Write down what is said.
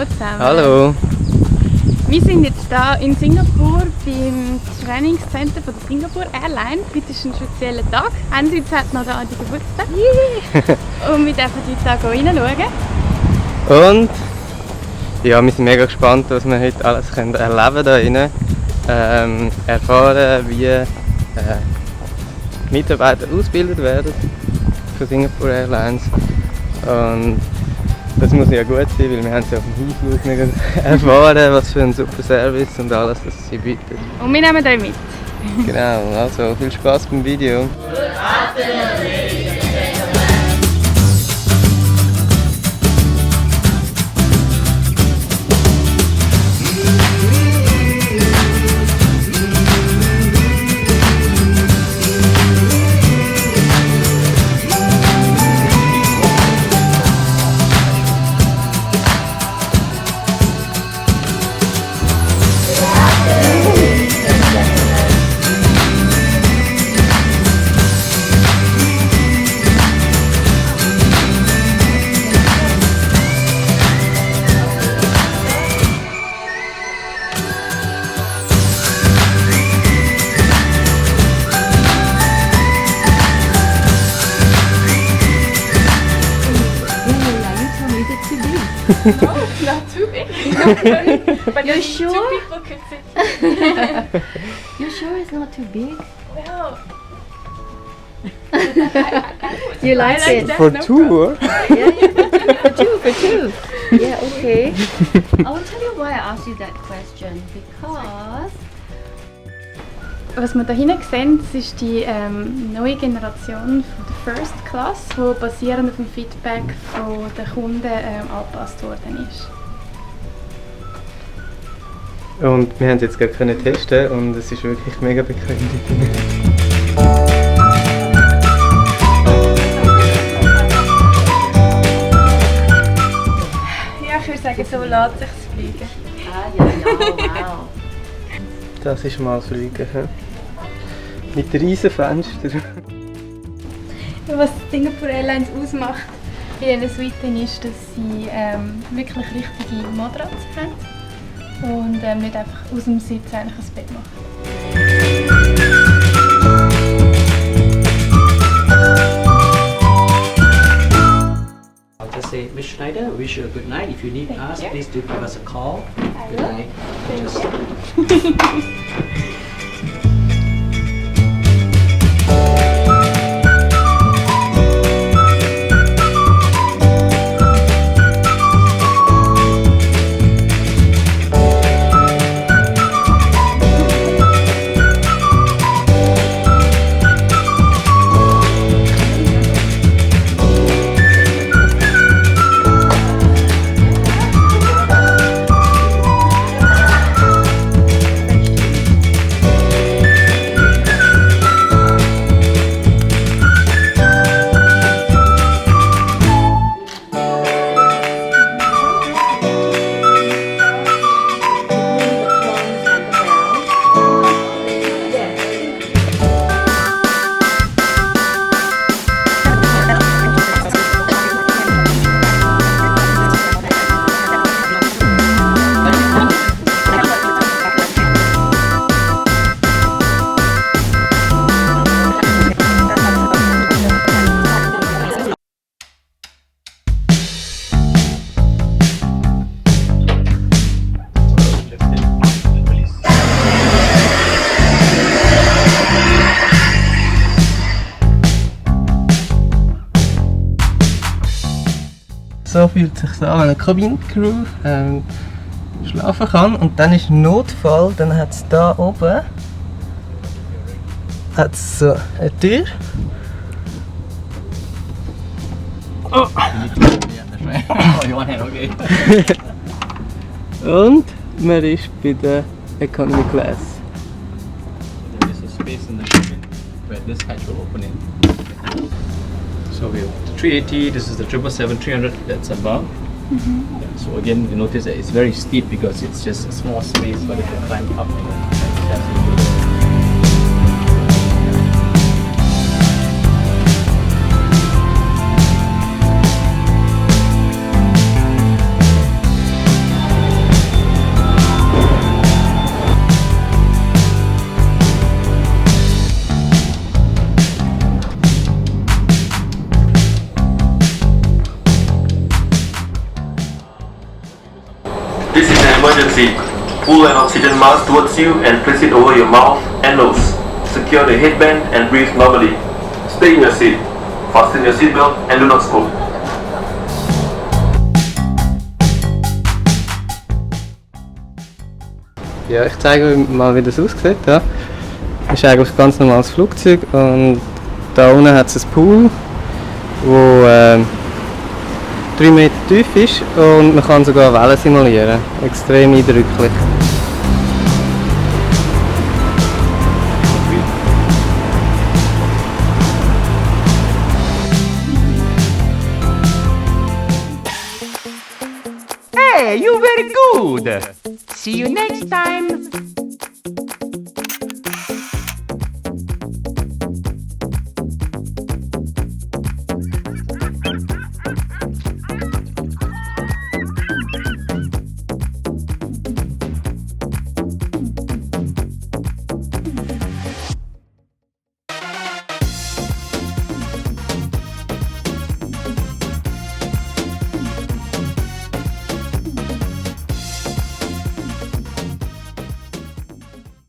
Hallo zusammen. Hallo. Wir sind jetzt hier in Singapur beim Trainingscenter von der Singapore Airlines. Heute ist ein spezieller Tag. Hendrix hat noch da die Geburtstag. Und wir dürfen heute da reinschauen. Und ja, wir sind mega gespannt, was wir heute alles erleben können. Erfahren, wie Mitarbeiter ausgebildet werden von Singapore Airlines. Und das muss ja gut sein, weil wir haben es ja auf dem Hinflug nicht erfahren, was für ein super Service und alles, das sie bieten. Und wir nehmen euch mit. Genau, also viel Spaß beim Video. No, it's not too big. But You're then sure? two people could sit. You sure it's not too big? Well, You like I like it? that. For no two? For two. Yeah, okay. I will tell you why I asked you that question. Because Was wir hier hinten sehen, das ist die neue Generation von der First Class, die basierend auf dem Feedback von den Kunden angepasst worden ist. Und wir haben es jetzt gerade testen und es ist wirklich mega bequem. Ja, ich würde sagen, so lässt sich es fliegen. wow. Das ist mal Fliegen. He? Mit riesen Fenstern. Was Singapore Airlines ausmacht bei diesen Suiten ist, dass sie wirklich richtige Matratzen haben und nicht einfach aus dem Sitz eigentlich ein Bett machen. I'll just say, Ms. Schneider, wish you a good night. If you need us, please do give us a call. Good night. Just So fühlt es sich an, wenn eine Kabinencrew schlafen kann. Und dann ist Notfall, dann hat es da oben hat's so eine Tür. Oh, you want hand? Okay. Und man ist bei der Economy Class. There is a space in the cabin where this hatch will open in. So we have the 380. This is the 777-300 that's above. So again, you notice that it's very steep because it's just a small space, but if you climb up, that's into the seat. Pull an oxygen mask towards you and place it over your mouth and nose. Secure the headband and breathe normally. Stay in your seat. Fasten your seatbelt and do not smoke. Ja, ich zeige euch mal, wie das aussieht. Ja. Das ist eigentlich ein ganz normales Flugzeug und da unten hat es einen Pool, der 3 Meter tief ist und man kann sogar Wellen simulieren. Extrem eindrücklich. Hey, you very good. See you next time.